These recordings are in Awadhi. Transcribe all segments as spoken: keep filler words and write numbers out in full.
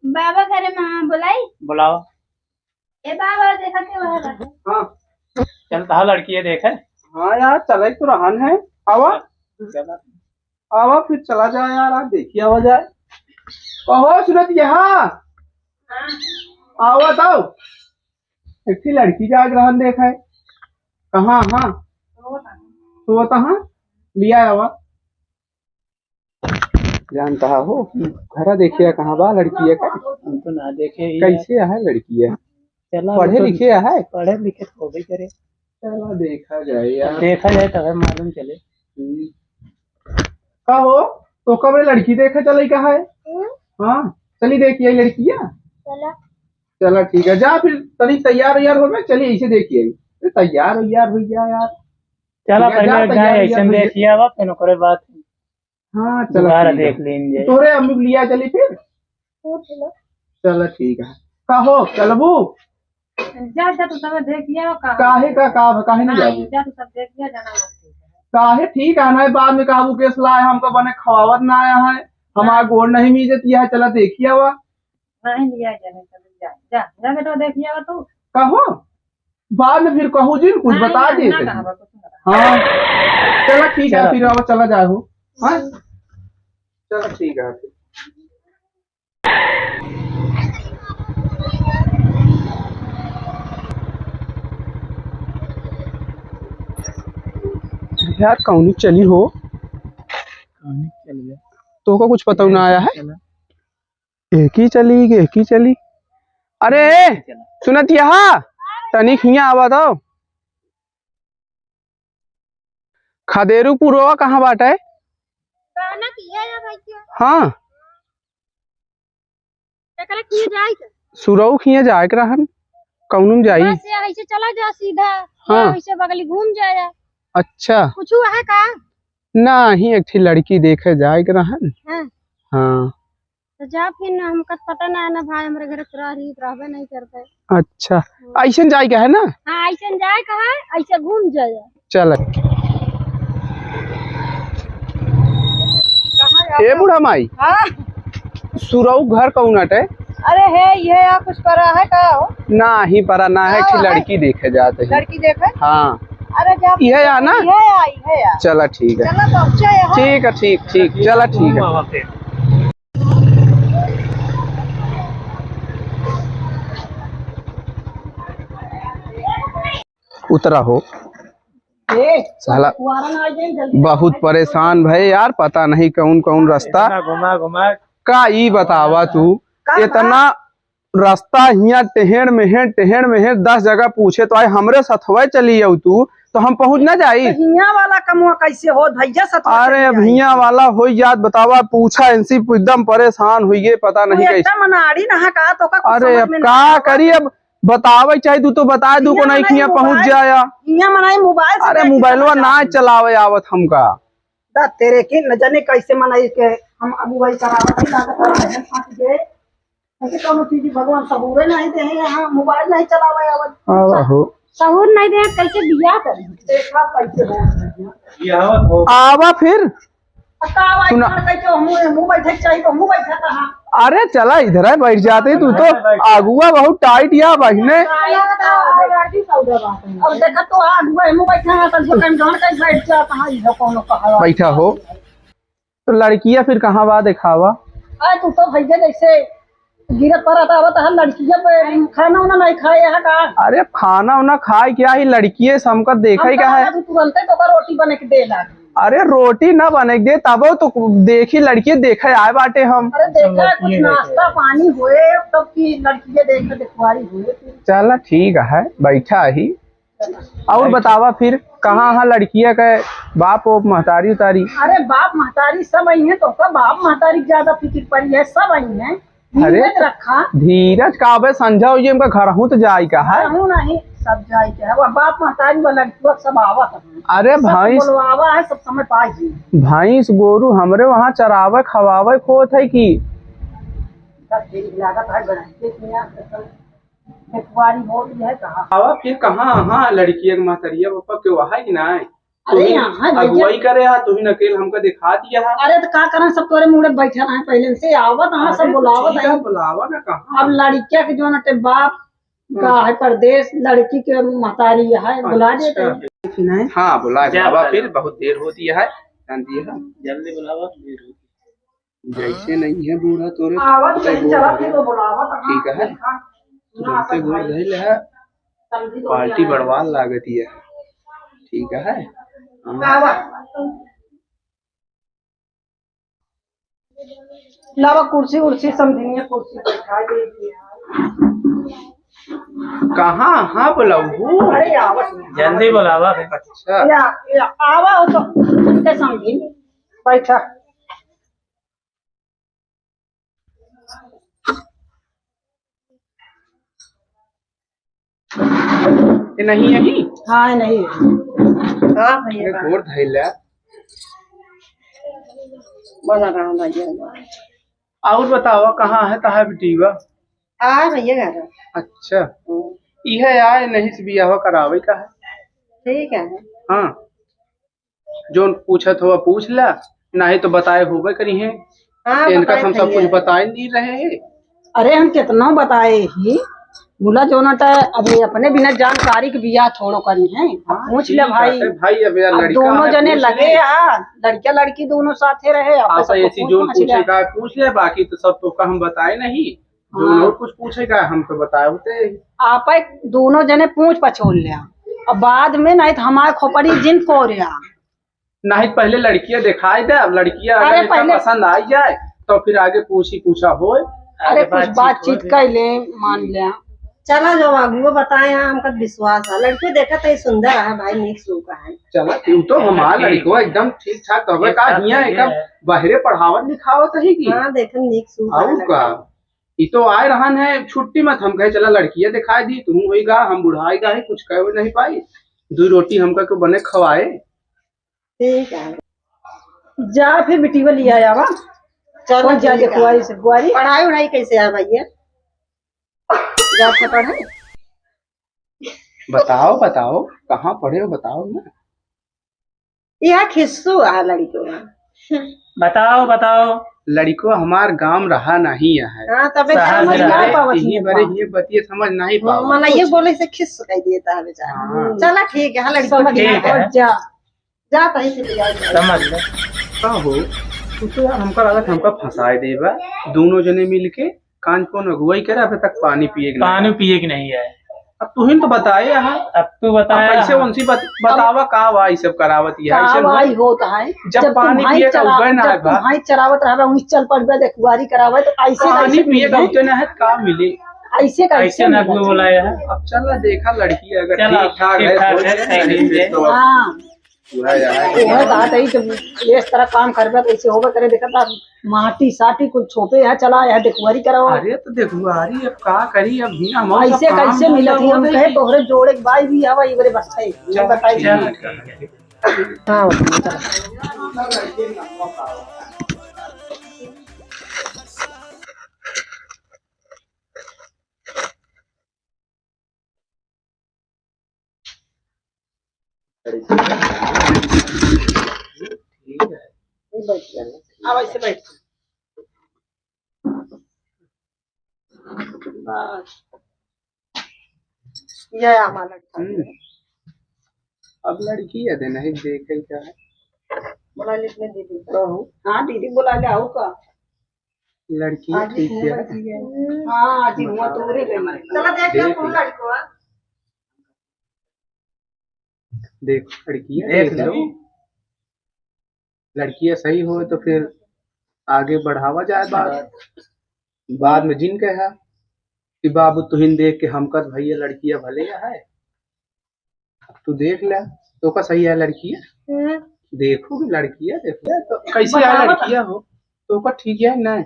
बाबा घरे में, हाँ, बोलाई। बुलाओ। ए बाबा, देखा के वहाँ बा। हाँ। चल, तहा लड़की है, देखे। हाँ यार, चले तो रहन है। आवा। चला। आवा, फिर चला जाए यार, आप देखिए, आवा जाए। कहो सुनत यहाँ। हाँ। आवा तो। एक ठे लड़की जाग रहन देखे। कहाँ, हाँ। सोवत हाँ। लिया आवा। जानता हो, घरा देखिया कहाँ बा लड़किया का? हम तो ना देखे ही यार। कैसे है लड़किया? चला, पढ़े वो तो लिखे है? पढ़े लिखे तो होबे करे। चला देखा जाए यार। देखा जाए तब मालूम चले। हम्म। का हो? तो कब रे लड़की देखे चले का है? हम्म। हाँ, चली देखिए लड़किया। चला। चला ठीक है, जा फिर तनी तैयार वैयार हो गए, चलिए इसे देखिए। अरे तैयार वैयार हो गया यार। चला ठीक है, पहले जा, एक तैयार जाए, वैयार ऐसे हो गया। देखिए अब, फिर ओकरे बाद हाँ, चलो दोबारा ठीक है। देख लेंगे। तोरे अम्मी को लिया चली फिर। पूछ लो। चलो ठीक है। कहो, चलबू? जा, जा, तू सब देख लिया, का काहे का, का, काहे नहीं हाँ, जाबू? जा, तू सब देख लिया, जाना मत। काहे ठीक है ना, बाद में काबू केस लाए, हमको बने खवावत ना आया है, हमारा हाँ। गोड़ नहीं मीजत, यह चला देखिए वा। नहीं लिया जाने, चलो जा, जा, जा बेटा, देख लिया तू। कहो, बाद में फिर कहू जी, कुछ नहीं, बता ना, दिए ना थे। कहा, कुछ ना कहा। हाँ, चलो ठीक है, चलो। फिर अब चला जाए हो। हाँ, चलो ठीक है फिर। यार, कौनी चली हो? कौनी चली है? तो का कुछ पता ना आया है? चला। एकी चली, एकी चली। अरे, सुनत यहाँ, तनिक हियाँ आवा तो। खदेरू पुरवा कहाँ बाटे? कहना कि है या भाई के? हाँ। एकरा किए जाए के? सुरऊ खिया जाए के रहन, कौनो में जाई? बस या ऐसे चला जा सीधा, हाँ। या ऐसे बगली घूम जाया। अच्छा। कुछ है का? नाही, एक ठे लड़की देखे जाए के रहन। हाँ। हाँ। तो जा फिर, हमका पता ना है ना भाई, हमरे घर से रह रही, रहबे नहीं करते। अच्छा, हाँ। ऐसन जाए के है ना? हाँ, ऐसन जाए के है, ऐसे घूम जाए। चल। कहाँ जाता ए बूढ़ा माई। हाँ। सुरऊ घर कौन अटे? अरे हे, ये या कुछ करा है का हो? नाही परा ना है, का एक ठे है? लड़की देखे जात है। लड़की देखे? हाँ। अरे जा ये या ना? ये या, ये या। चला ठीक है। चला तो अच्छा है, हाँ। ठीक है, ठीक, ठीक, चला ठीक है। उतरा हो। ए, साला, फुहारा ना आ जाए, जल्दी बहुत परेशान भए यार, पता नहीं कौन कौन रास्ता। इतना घुमा घुमा। का ई बतावा तू, का इतना बा? रास्ता हियाँ टेढ़ मेढ़, टेढ़ मेढ़, दस जगह पूछे तो आए, हमरे सथवा चली आऊ तू, तो हम पहुँच ना जाई। तो हियाँ वाला कमवा कैसे हो भैया, सथवा अरे चली अब आई। हियाँ वाला हो याद बतावा, पूछा इनसे एकदम परेशान हुई है, पता तू नहीं कैसे। एकदम अनाड़ी नहा का, तो का कुछ अरे समझ अब में का नहीं आवा। करी, अब बतावे चाहे तू तो बता दू को हियाँ नहीं मनई खिया पहुँच मोबाइल, जाया। हियाँ मनई मोबाइल से अरे बैठ के मोबाइलवा समझ ना आती। चलावे आवत हमका। दा तेरे के न जाने कैसे मनई के हम अगुवाई करावत ही लागत है, हम फंस गए। ऐसे कौनो चीज भगवान सहूरे नहीं दे हैं, यहाँ मोबाइल नहीं चलावे आवत। आवा हो। सहूर नहीं दे, कैसे बियाह करी? देखा कैसे हो। आवा फिर। अब का आवाज सुना। कर के जो मुंह, मुंह बैठे के चाहिए तो मुंह बैठा कहाँ? अरे चला इधर है, बैठ जाते तू तो। आगुआ बहुत टाइट या बहिने। अब देखा तो आगुआ मुंह बैठा है, तब जो कहीं घर कहीं बैठ जाता है, इधर कौनो कहा। बैठा हो। तो लड़किया फिर कहाँ बा देखावा? अरे तू तो भैया जैसे गिरत परत आवत है, लड़किया पे खाना उना नहीं खाए है का? अरे खाना उना खाए क्या ही, लड़किए से हमका देखा ही हम का है? अभी तुरंते तो का रोटी बने के दे लागी। अरे रोटी ना बने के दे, तबो तो देखी लड़किए देखे आए बाटे हम। अरे देखा है, कुछ नाश्ता पानी होए, तब की लड़किए देखे देखवारी होए। चला ठीक है, बैठा ही। और बतावा फिर, कहाँ है लड़किया के बाप ओप, महतारी उतारी? अरे बाप महतारी सब आई हैं, तो का बाप महतारी के ज्यादा फिक्र पड़ी है, सब आई हैं। अरे धीरज रखा। धीरज का बे, संझा हो ये हमका घरहूँ तो जाए का है। घरहूँ नहीं, सब जाए का है। वो बाप महतारी वाला लड़किया सब आवत है। अरे सब भैंस बोलवावा है, सब समय पाई जी। भैंस गोरू हमरे वहाँ चरावे खवावे खोत है कि? सब ठीक लागत है, गणेश के यहाँ से सब देखवारी होत है कहाँ? आवा फिर कहाँ, हाँ, लड़किया के महतरिया पापा के वहाँ कि नाय? अरे, तुहिन यहाँ है भैया। अगुवाई करे हा, तुहिन अकेल हमका दिखा दिया हा। अरे, तो का करन, सब तोरे मुड़े बैठे रहे, पहले से आवत, हाँ, अरे, सब तो बुलावत ठीक है, है। बुलावा ना, कहाँ? अब लड़किया के जो ना ते बाप का है परदेश, लड़की के महतारी है, बुला देते हैं। अच्छा। हाँ, बुला जा बुलावा, फिर बहुत देर होती है, जानती है। जल्दी बुलावा, देर होती है। जैसे नहीं है बूढ़ा तोरे, आवत नहीं, चला फिर तो बुलावा, तो ठीक है। हाँ, तुरंते गोड़ धइले है, समझी तो पार्टी बढ़वा लागत है, ठीक है। हाँ। लावा कुर्सी उर्सी समझिनिया, कुर्सी बैठा दे दिया। कहाँ? हाँ, बुलाऊ। अरे, आवत नहीं। जल्दी बुलावा रे। अच्छा। या, या, आवा हो तो उनके समझी। बैठा। ये नहीं यही? हाँ, ये नहीं है। हाँ भैया, अरे, हाँ। गोड़ धइला। बना रहा भैया। और बतावा, कहाँ है तहार बिटिया? आ भैया घर। अच्छा। हम्म। इहे आए नहीं से बियाह करावे का है? ठीक है। हाँ। जोन पूछत हुआ पूछ ला, नाही तो बताए होबे करी है। हाँ, इनका बताए हम सब कुछ भैया। बताए नहीं रहे हैं। अरे, हम कितना बताए ही, मुला जोना टा अभी अपने बिना जानकारी के बियाह थोड़ो करी है। हाँ, पूछ ले ठीक भाई। बात है भाई, अब यार, अब लड़का दोनों है, जने पूछ लगे ले। यार, लड़किया लड़की दोनों साथे रहे, आपस आपस में ऐसी पूछ जोन पाछ पूछे ले। का है, पूछ ले, बाकी तो सब तो का हम बताए नहीं। हाँ। जोन और कुछ पूछे का है, हम तो बताए होते हैं। आप एक दोनों जने पूछ पछोल ले, अब बाद में नहीं तो हमारे खोपड़ी जिन फोड़ या। नहीं, पहले लड़किया दिखाई दे, अब लड़किया अगर अरे, इनका पहले पसंद आ जाए, तो फिर आगे पूछी पूछा होए। अरे, अरे, कुछ बातचीत बातचीत होए। कर ले, मान ले। चला जो आगुओ बताए हैं, हमका विश्वास है। लड़की देखत है, सुंदर है भाई, नीक सूक है। चला, तू तो ठीक हमार है, ठीक। लड़को एकदम ठीक ठाक, तबे ठीक का ठाक हियाँ है। एकदम बहरे पढ़ावत लिखावत है कि? हाँ, देखन नीक सूक है और लड़की। का? ई तो आए रहन है छुट्टी में, हम कहे चला लड़किया दिखाई दी, तू होई गा, हम बुढ़ाई गा है, कुछ कहे नहीं पाई, दो रोटी हमका को बने खवाए। ठीक है। जा फिर बिटिया लिया आवा। चलो, कौन जा ठीक है। देखुआरी से, बुआरी? पढ़ाई उढ़ाई कैसे है भैया? जा के पढ़े? बताओ, बताओ, कहाँ पढ़े हो, बताओ ना। यह खिस्सू आ लड़को। बताओ, बताओ। लड़को हमार गांव रहा नहीं है। हाँ, तबे शहर समझ में नहीं रहे। पावत यही है बरे बात। ये बतिये समझ नहीं हाँ, पावत। मना ये बोले से खिस्स कह देता है बेचारा। हाँ। चला ठीक है, हाँ, लड़को समझ ठीक है। जा। जा, तहीं से ले आओ। समझ ले। का हो? तू तो यार हमका लागत हमका फंसाए देबा। दोनों जने मिलके कान कौन अगुवाई करे, अबे तक पानी पिए के नहीं पानी आया। पिए के नहीं है। अब तू ही तो बताए यहाँ। अब तू बताया अब कैसे हाँ। उनसे बत-, बतावा का वा ई सब करावत है, का ऐसे वा होत? ई होत है? जब जब पानी तुम्हारी पिए का चरा-, उबे ना जब है बा। तुम्हारी चरावत रहबे, वहीं चल पड़बे, देखुआरी करावे, तो ऐसे पानी कैसे पिए का मिले? उबे ना है, का मिले? ऐसे कैसे ऐसे ना मिले? कोई बोला है। अब चला देखा लड़की अगर चला, ठीक ठाक ठीक है, ठाक बोल है, दे, सही नहीं है। तो हाँ। पूरा यहाँ है। वह बात है, जब ये इस तरह काम करबे तो ऐसे होबे करे, देखा था, माटी साटी कुल छोपे है, चला यहाँ देखुआरी कराओ। अरे तो देखुआरी अब का करी, अब हियाँ हम ऐसे सब काम कैसे धंधा मिलत ही, हम होत है कहे कि तोहरे जोड़े के बाई भी हवा, ये बरे बताई, ये चल, बताई। ठीक है, ठीक है। हाँ, चला। अब ऐसे बैठ। बस। यह हमारा लड़का है। हम्म। अब लड़की है देना है, देखे क्या है। बोला ले अपने दीदी को। कहो। हाँ, दीदी बोला ले, आओ का? लड़की आज ठीक है। हाँ, आज ही हुआ तो रे गई। चला देख ले देख कौन ले। लड़को है। देख, लड़किया देख देख लो। लो। लड़किया सही हो तो फिर आगे बढ़ावा जाए बात। बाद में जिन कहा कि बाबू तुहिन देख के हमका तो भैया लड़किया भले है। अब तू देख ले, तो का सही है लड़किया? हम्म। देखो कि लड़किया, देखो। तो कैसी है बताओ लड़किया हो? तो का ठीक है ना?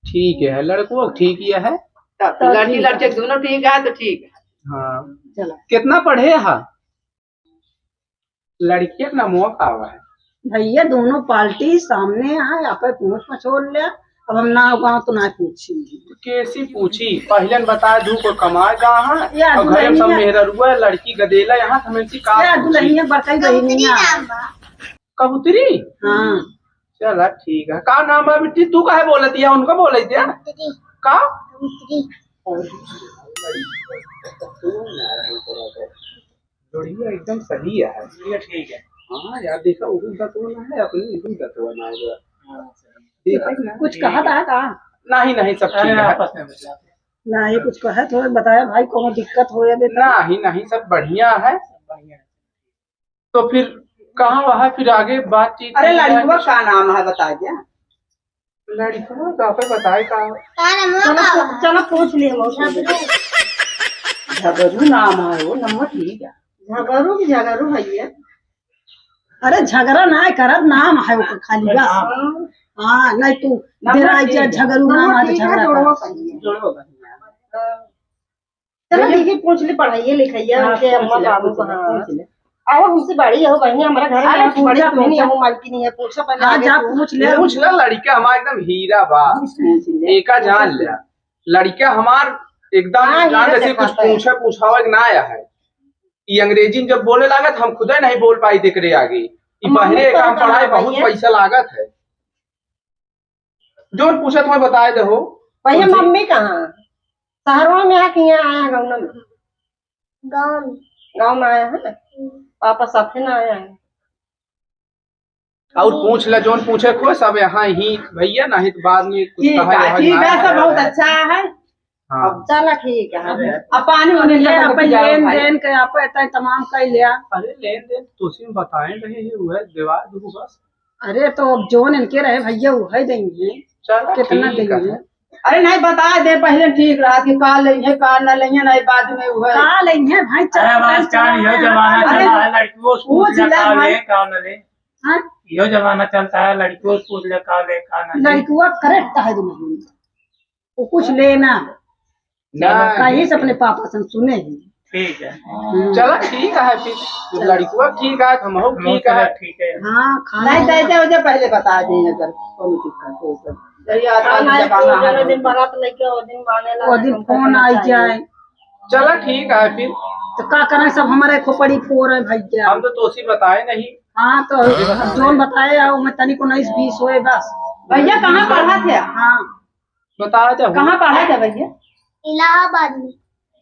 ठीक है, लड़को ठीक ही है। तब तो लड़की ठीक है। लड़के दोनों ठीक है तो ठीक है। हाँ। चला। कितना पढ़े हा? लड़किया का नाम का है? भैया, दोनों पार्टी सामने है, आप पूछ पछोड़ ले। अब हम नाव गाँव तो ना पूछी। तो कैसी पूछी? पहले न बताए दू को कमाए कहाँ है? या और घर में सब दुल्हनिया। मेहररुआ, लड़की गदेला, यहाँ से हम इनसे का या पूछी? दुल्हनिया बड़कई बहिनिया। कबूतरी? हाँ। चला ठीक है। का नाम है बिट्टी? तू काहे बोलत है? उनका बोले दिया। का? जोड़िया एकदम सही है। जोड़िया ठीक है। हाँ यार, देखा, उहुन तत्व ना है, अपनी इहुन तत्व ना है। हाँ, सही। देखा ना? कुछ कहा था का? नहीं, नहीं, सब ठीक अरे, है। आपस में बतलाते हैं। नहीं, कुछ कहे तो बताया भाई, कौनो दिक्कत हो या बेटा? नहीं, नहीं, सब बढ़िया है। बढ़िया है। तो फिर कहाँ वहाँ फिर आगे बातचीत अरे, हुई? लड़कवा का नाम है, बता दे। लड़कवा का पे बताए का? का नाम है चलो, का? चलो, पूछ ले, मौसी। झगरू नाम है वो, नंबर ठीक है। झगरू की झगरू है ये। अरे, झगड़ा ना करत, नाम है ओकर खाली, बस। हाँ। हाँ, नहीं तू नंबर डेरा ठीक जा, है। झगरू नाम नंबर है तो ठीक है, झगड़ा जोड़वा कर। सही है। जोड़वा बढ़िया है। चलो, देखिए, देखिए, पूछ ले, पढ़ाइए लिखाइए हाँ, उनके पूछ अम्मा ले, बाबू पूछ को, ले, हाँ। पूछ ले। आओ, हमसे बड़ी हो बहनी, हमारा घर में अरे, हम बड़ी पूछा, बहनी, पूछा। हम मालकिन है, पूछो पहले हाँ, आगे जा, तू। पूछ ले। पूछ ले, लड़का हमार एकदम हीरा बा। पूछ ले। एका जान ले। लड़का हमार एकदम हाँ, जान हीरा जैसे कुछ देखा है। पूछे, पूछावे के ना आया है। ई अंग्रेजी में जब बोले लागत, हम खुदे नहीं बोल पाई, देख रे आगे। ई मम्मी बहरे तोरा काम पढ़ाई कहाँ बहुत भैया? पैसा लागत है। जौन पूछत हो बताए दे हो। भैया, उनसे। मम्मी कहाँ? शहरवा में आ कि यहाँ आया है, गाँव में? गाँव में। गाँव में आया है? हम्म। पापा साथे ना आया है? और पूछ ले, जौन पूछे को सब यहाँ ही भैया, नहीं तो बाद में कुछ ठीक कहा है, यहाँ ठीक ना है, सब आया बहुत है। अच्छा है। हाँ। अब चला ठीक है। अरे। अब पानी वानी ये ले अपन लेके जाओ लेन भाई। देन के आप इतना तमाम कर लिया। अरे लेन देन तो तुसी में बताए रहे हैं, वह देवा दू बस। अरे तो अब जौन इनके रहे भैया, वह देंगे। चला कितना ठीक देंगे? है। अरे नहीं, बता दे पहले ठीक रहा कि का लेंगे, का ना लेंगे, नहीं बाद में वह। का लेंगे भाई, चला अरे भाई, आजकल का यह जमाना अरे चला है, लड़कियों से पूछ पूछ ले ले का भाई। ले, का ना ले। हाँ? यह जमाना चलता है, लड़कियों से पूछ ले का ले, का ना ले। लड़कियों करेक्ट है दुनिया में। वो कुछ लेना। चलो, कहीं से अपने पापा से सुने ही। ठीक है। हम्म। चलो, ठीक है फिर। चलो। लड़कुआ ठीक है, हमहू ठीक है। ठीक है। हाँ, खाना नहीं, दे दे, वजह पहले बता दे, अगर कोनो दिक्कत हो तो। यही आजकल हाँ, जमाना है। दिन बारात लेके वो दिन माने ला, वो दिन हमको फोन करना आई चाहिए। जाए। चलो, ठीक है फिर। तो का करें, सब हमारे खोपड़ी फोर है भैया। हम तो तोसी बताए नहीं। हाँ, तो जौन बताए, मैं तनी को उन्नीस बीस होए बस। भैया, कहाँ पढ़ा थे? हाँ। बता दे। कहाँ पढ़ा था भैया? इलाहाबाद में।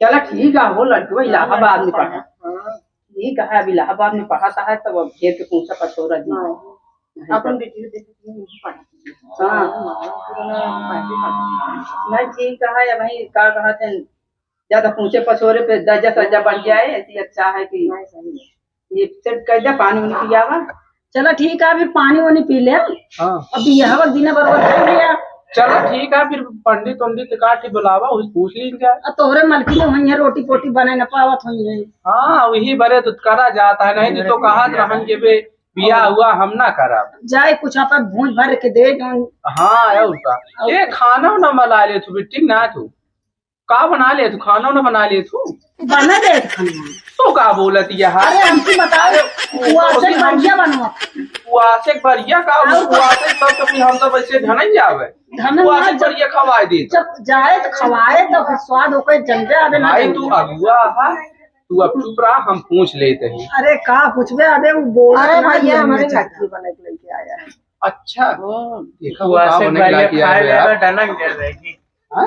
चला ठीक है, हो लड़की, वो इलाहाबाद में पढ़ा। हाँ। ठीक है, अब इलाहाबाद में पढ़ाता है, तब अब घेर के पूछा पछोरा जी। हाँ। अपन बेटी को देख के नहीं पढ़ा। हाँ। नहीं, ठीक है, अब वही का कहा थे, ज्यादा पूछे पछोरे पे दर्जा सर्जा बढ़ जाए, ऐसी अच्छा है कि नहीं, सही है। ये सब कर दे, पानी उनी पियावा। चलो ठीक है, फिर पानी वानी पी ले। हाँ। अब यह वक्त दिन भर वो कर लिया। चलो ठीक है, फिर पंडित उंडित का ठीक बुलावा, उस पूछ लीन जाए। अब तोहरे मलकिन वहीं है, रोटी पोटी बने न पावत हुई है। हाँ, वही बरे तो करा जाता है, नहीं तो कहा रहन के बे बिया हुआ हम ना करब। जाए कुछ आप भूज भर के दे जौन। हाँ, और का। और ये का। खाना ना मला ले तू, ठीक ना तू। का बना ले तू? खाना ना बना ले तू? बना ले खाना। तू का बोलत है यार? अरे हमसे बता दे, वो आसे बढ़िया बनवा। वो आसे बढ़िया का, और वो आसे सब कभी हम सब ऐसे धनन जावे। धनन वो आसे ना जब बढ़िया खवाए दे। जब जाए तो खवाए तो फिर स्वाद होके जम जाए, अबे ना भाई जम तू जाए। अगुआ है, तू अब चुप रहा, हम पूछ लेते हैं। अरे का पूछबे, अबे वो बोल अरे ना भैया, जम हमारे जाए। लड़की बने के लेके आया है। अच्छा। हम्म। देखा वो वो का आसे बने के बढ़िया लेके खाए आया लेगा, यार। डनक दे देगी। हाँ?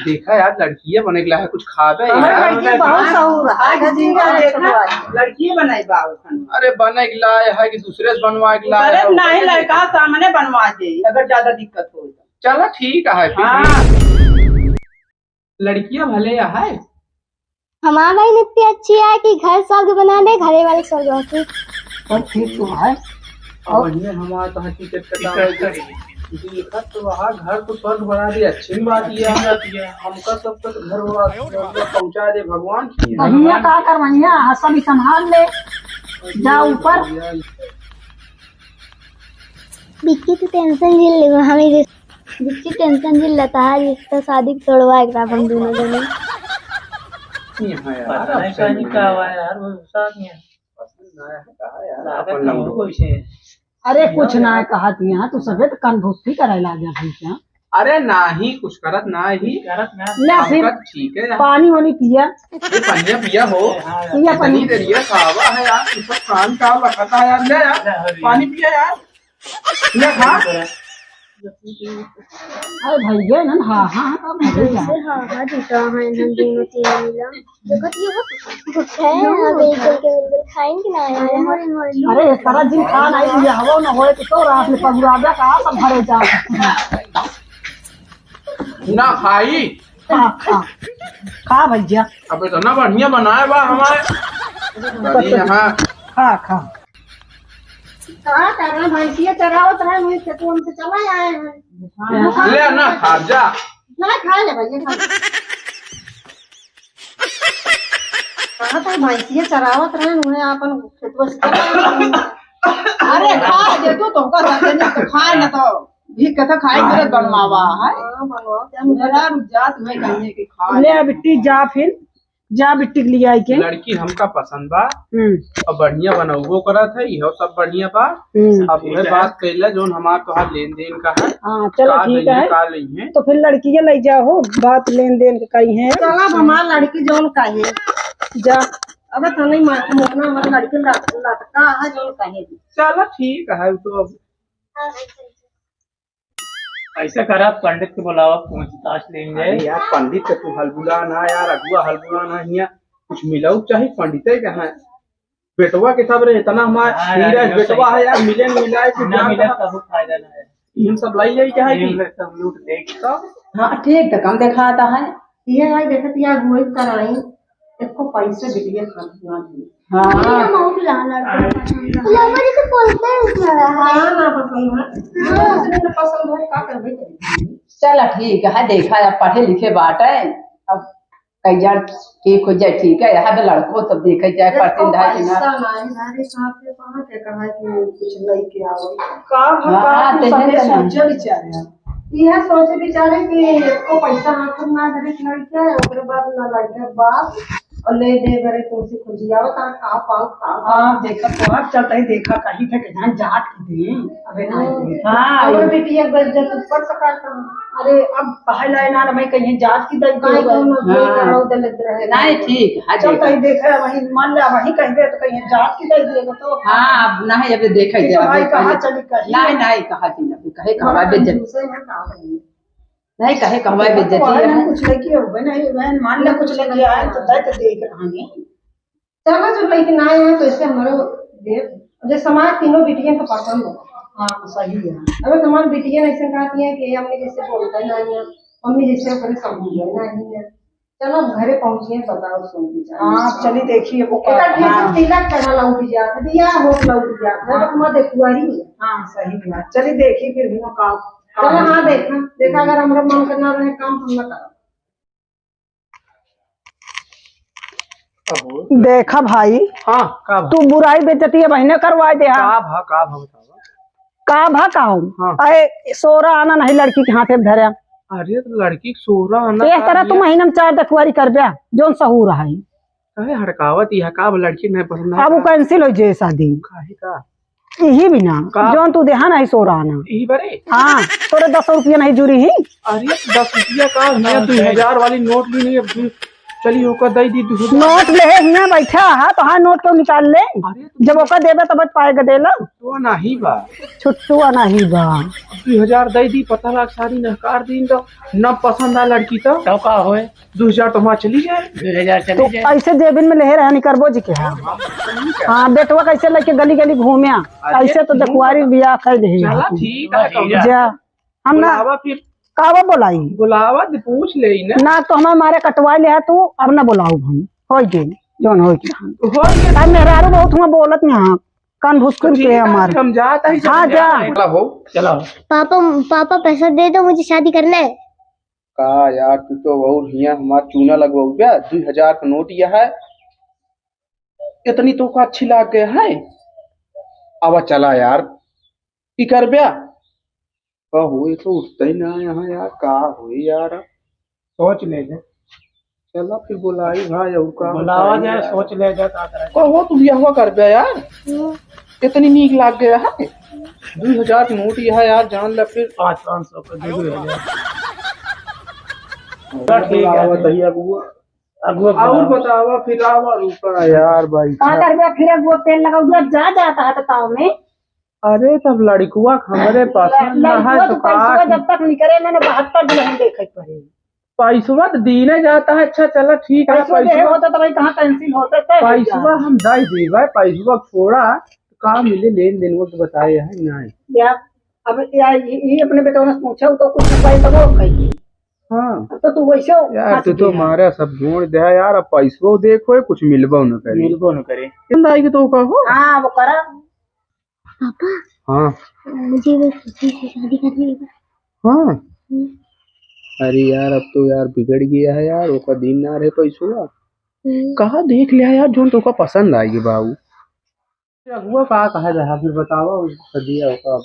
देखा यार, लड़कियां बने के लायक कुछ खावे अरे यार। लड़की बहुत सहूर है। आज जी का देखा, लड़की बनाई बा खाना। अरे बने के लायक है कि दूसरे से बनवा के लायक अरे है? नहीं, लड़का सामने बनवा दे, अगर ज्यादा दिक्कत हो तो। चला ठीक है फिर। हाँ। लड़कियां भले है। हमार बहिन इतनी अच्छी है कि घर स्वर्ग बना दे, घरे वाले स्वर्गवासी। सब ठीक तो है। और और ये हमार तो हकीकत का काम है। देखत तो रहा, घर तो स्वर्ग बना दे, अच्छी बात ये है। हमका सब कुछ घर वा-, पहुंचा दे भगवान। बढ़िया का कर, बढ़िया, हाँ, सब ही संभाल ले। जा ऊपर। बिक्की, तू टेंशन झेल ले, हमें बिच्ची टेंशन जिन लता है, रिश्ता शादी के तोड़वा एक बार हम दोनों जने। ये हाँ यार, पता नहीं अब सही कहीं में का हुआ यार। यार, वो गुस्सा आ गया। पसंद ना है, कहा यार, लागत अपन तो लंबू। हमको इसे। अरे कुछ ना है, कहा थी यहाँ, तू सफेद कान भुस्सी करे लाग गया भाई क्या? अरे नाही, कुछ करत नाही। करत ना। ले फिर हमका ठीक है यार। पानी वानी पिया। ये पनिया पिया हो। हाँ, पिया इतनी पानी। देर ये खावा है यार, तू सब काम का बखत है यार, ले यार, ले, हरी। पानी पिया यार, ले खा। अरे भैया ना, हाँ, हाँ, हाँ, हाँ, हाँ। कैसे हाँ, हाँ, जीता है, हम दोनों तीन मिला। देखत ये हो, भूखे हैं, हाँ, बिल्कुल के बिल्कुल खाएंगे ना यार। अरे, सारा दिन खा नहीं लिया, हवा ना होए तो, तो रात में पगुराबे का सब भरे जा। ना खाई। खा, खा। खा भैया। अब इतना बढ़िया बनाए बा हमारे। बढ़िया, हाँ। खा, खा। कहाँ कर रहे हैं? भैंसिया चरावत रहे, वही खेतवा में से चला आए हैं। ले ना, खा जा। ना, खा ले भैया, खा ले। कहाँ तो भैंसिया चरावत रहे, उन्हें आपन खेतवा से चला आए हैं। अरे, खा दे तू, तुमका समझे नहीं तो खाए ना तो। भी कथा खाए के बनवावा है। हाँ, बनवाओ, क्या मेरा रुक जात में कहिए कि खा ले। ले बिट्टी, जा फिर। जा बिट्टी के लिए आई के। लड़की हमका पसंद बा। हम्म। और बढ़िया बनौबो करत है, इहो सब बढ़िया बा। हम्म। अब उहे बात कैला जौन हमार तोहार लेन देन का है। हाँ, चलो का ठीक है। का लइहे? तो फिर लड़की के ले जाओ, बात लेन देन के करी है। चलो, अब हमार लड़की जौन कहे। जा। अब तो नहीं मालूम, हमार लड़की लट-, लटका है जौन कहे। चलो ठीक है, तो अब ऐसा करा, पंडित के बुलावा, पूछताछ लेंगे। अरे यार, पंडित के तू हलबुला ना यार, अगुआ हलबुला ना, हियाँ कुछ मिलाऊ चाही पंडित के, कहाँ है? बेटवा के सब रे, इतना हमार हाँ, धीरज यार, बेटवा सही है यार, मिले न मिलाए, कुछ ना जान मिले कहाँ। तब फायदा ना है। हम सब लाई जाई, क्या है ये कि? हम लोग सब लूट लेंगे। तो हाँ, ठीक, तो कम दिखाता है। ये भाई देखत या अगुवाई कराई, एको पैसे बिटिया खात ना दी। हाँ। ये मौत लाना लड़का पसंद है। लवर से बोलते हैं उसमें रहा। हाँ, ना पसंद है। हाँ। पसंद है, पसंद है, का करबे करी? चला ठीक है, देखा अब पढ़े लिखे बाटे, अब कई जान ठीक हो जाए, ठीक है, यहाँ पे लड़को तब देखे जाए, देखो, पढ़ते ढाई पैसा ना। नहीं, भाई साहब के कहाँ के कहा कि कुछ लेके आओ। का हाँ, भगवान हाँ, तू तेहे सभे तो ना। सोचे विचारे। इहे सोचे विचारे कि एको पैसा हाथ में ना धरे के लड़का है, ओकरे बाद ना लड़का बाप, और ले दे बरे तुमसे खोजियावत, आ का पाऊ, का पाऊ। हाँ, देखा तो अब चलता ही देखा कहीं थे कि जान जात की दे। अबे ना दे। हाँ, हमरो ये बेटी एक बार जब ऊपर से करता। अरे, अब पहला ना, ना, मैं कहीं जात की दे काहे दूंगा। कौनो हाँ। दे रहो, दे लेते रहे। नहीं, ठीक है, चलता ही देखा। देखा, वही मान ले, वही कह दे तो कहीं जात की दे देगा तो। हाँ, अब नहीं, अब देखा ये तो जाए, भाई अभी कहाँ पहले चली कहीं? नहीं, नहीं, कहाँ चली, अभी कहे, कहाँ बड़ा बेइज्जत? दूसरे में कहाँ कहीं? नहीं, कहे कहवाई तो बेइज्जती वहन है। कुछ लेके हो, बहन, ये बहन मान ले कुछ लेके आए तो दे तो देख रहा है। चलो, जब लेके ना आए हैं तो इससे हमारे देख, जैसे हमारे तीनों बिटियां तो पसंद हो। हाँ, सही है। अबे तुम्हारी बिटियां ऐसे कहती हैं कि हमने जैसे बोलता ही नहीं है, मम्मी जैसे अपने समझ गए नहीं है। चलो, अब घरे पहुंची है, बताओ, सुन के जाओ। हाँ, चली देखिए, वो एकर का, घर से हाँ। तिलक चढ़ा लौट जात है, बियाह हो लौट जात है, हाँ। बस मत एक बारी। हाँ, सही बात। चली देखी फिर भी का, का चलो, हाँ, होता है। देखा, देखा, अगर हमरा मन करना रहे काम, हम ना करब। अहो। देखा भाई, हाँ, का भा? तू बुराई बेइज्जती अब हिने करवा दे, हाँ। का भा, का भा बतावा? का भा का हूँ? हाँ। अरे, सोरा आना नहीं लड़की के हाथे धरे। अरे, तो लड़की के सोरा आना एक का तरह तू भैया? महीना में चार दखुआरी करबे, जौन सहूर है। काहे हड़कावत, यह का अब लड़की नहीं पसंद है अब वो का? Cancel हो जाए शादी। काहे का? यही बिना, का? जौन तू देहा नहीं सोरा आना। यही बरे? हाँ, तोरे दस रुपया नहीं जुरी ही। अरे, दस रुपया का? हियाँ हाँ, दो हजार वाली नोट ली नहीं, अब दू-, चली ओकर दई दी दो हजार। नोट ले हियाँ बैठा है, तो हाँ, नोट क्यों निकाल ले? अरे, तो जब ओकर देबे तब पाएगा देला। तो नहीं बा। छुट्टुआ नहीं बा। दो हजार दई दी, पता लाग सारी नहकार दीन तो, न पसंद आ लड़की तो। तो का होए? दो हजार तो हमार चली जाए। दो हजार चली तो जाए। ऐसे जेबिन में लेहे रहा निकरबो जी के, हाँ। हाँ, बेटवा कैसे लेके गली गली घूमे, अरे ऐसे तो ठीक दखुआरी बा। बियाह कर दे। चला ठीक है, ठीक है। जा, हम ना बुलावा फिर। कावा बोलाई? बुलावा दे, पूछ ले ही ना। ना तो हमारे मारे कटवा ले तू, अब ना बुलाऊ हम। होई के, जौन होई के। होई के। अब मेहरारू बहुत हुआ बोलत नहीं, हाँ, कान भुसकुर ठीक के है, हमारे। हम जाता ही हाँ, चला जा। जाए। चला हो। चला हो। पापा, पापा पैसा दे दो, मुझे शादी करना है। का यार, तू तो और हियाँ हमार चूना लगवाऊ बे, दो हजार का नोट यह है, इतनी तो का अच्छी लाग गया है। अब चला यार, की कर बे? का हो, ये तो उठता ही ना यहाँ यार, का हो यार? सोच ले ले। चला फिर बुलाई भाई, और का बुलावा होता है जाए, यार? सोच ले जाए, का करे? का हो, तू बियाहवा कर बे यार? हम्म। इतनी नीक लाग गया है, दो हजार की नोट यह है यार, जान ले फिर। पाँच, पाँच सौ का दो, दो हजार। तो ठीक है। बताइए अगुआ। अगुआ और बताओ। बतावा, फिर आवा, रुका यार भाई। का करबे, फिर अगुआ तेल लगाऊ दिया, जा जाता है तो ताव में। अरे, तब लड़कुआ हमरे पसंद ना है, लड़कुआ तो तो पैसवा का? जब तक निकले ना, ना बहत्तर दुल्हन देखे पड़े। पैसवा तो दीने जाता है। अच्छा, चला, ठीक है, पैसवा देहे पैसवा, होता तो भाई, कहाँ cancel होता, तय हो पैसवा जाता। हम दे देबे, पैसवा छोड़ा, का मिले लेन देन, वो तो बताए है, नहीं। यार, अब यार, ये, ये अपने बेटवा से पूछा, तो कुछ पैसवा कही। हाँ। अब तो तू वैसे यार, तू तो मारा सब जोड़ दे यार, अब पैसो देखो, कुछ मिलबो न करे। मिलबो न करे। चंद आई के तो कहो। हाँ, वो करा। पापा, हाँ। मुझे वो किसी से शादी करनी है। हाँ। हम्म। अरे यार, अब तो यार बिगड़ गया है यार, ओका दिन ना रहे पैसवा। हम्म। कहा देख लिया यार, जोन तोका पसंद आएगी बाबू। अगुआ का कहा रहा, फिर बतावा, सदिया का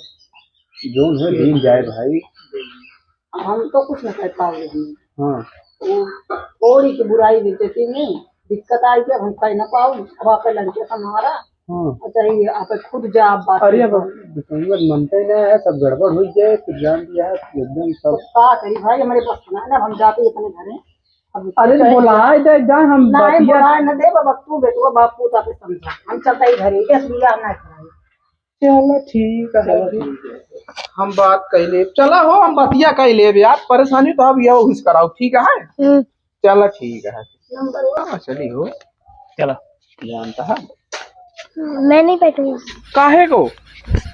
जोन है, दिन जाए भाई। हम तो कुछ न कर पाओगे हम। हाँ। वो थोड़ी की बुराई भी देखी नहीं, दिक्कत आई कि अब हम कह ना पाओ, अब आप लड़के संभारा। हाँ। अच्छा, ये आप खुद जा, आप बात अरे, अब करो। बिसंगत मनते ना है, सब गड़बड़ हो जाए, फिर जान दिया है, एकदम सब। तो का करी भाई, हमारे पास ना, ना, हम जाते ही अपने घरे। अब अरे, तो चाहे बोलाए दे, जा, हम नहीं, बतिया बोलाए न दे, बाबा, तू बेटवा, बाप पूता पे समझा। हम चलता ही घरे, ये सुनिया हम ना कराए। चलो, ठीक है, चलो, फिर। ठीक है। हम बात कह ले, चला हो, हम बतिया कह ले यार, परेशानी तो अब यह उस कराओ, ठीक है? हम्म। चला, ठीक है। नंबर वन। हाँ, चली हो। चला। जानता है? मैं नहीं बैठूंगा। काहे को?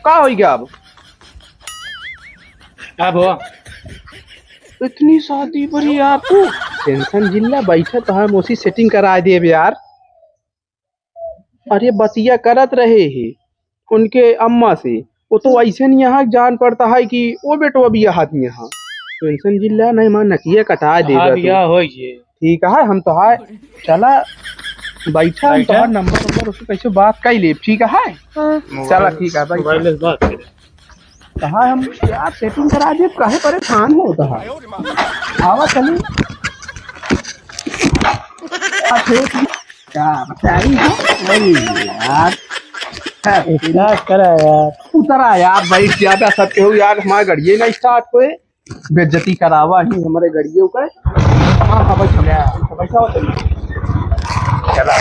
का हो गया अब? अब हो। इतनी शादी बड़ी यार तू। टेंशन जिल्ला बैठा तो हम उसी सेटिंग करा देब यार। अरे बतिया करत रहे ही उनके अम्मा से, वो तो ऐसे नहीं यहाँ जान पड़ता है कि वो बेटवा भी यहाँ नहीं यहाँ। टेंशन जिल्ला नहीं, मैं नकिया कटा देब हाँ तू। भैया, हो ये। ठीक है, हम तो है, चला बैठा, हम तो बैठा। है नंबर नंबर उससे कैसे बात कर ले, ठीक है? हाँ। चला, ठीक है, बैठा। मोबाइल से बात करे। कहा हम यार सेटिंग करा दे, काहे परेशान होता है? आवा चली। आ, फिर क्या बताई हो? वही यार। इलाज करा यार। उतरा यार, बैठ ज्यादा सब केहू यार, हमारे गड़िए ना स्टार्ट होए। बेइज्जती करावा ही हमारे गड़ियों का। हाँ, हाँ, बैठो। बैठो, बैठो। चला।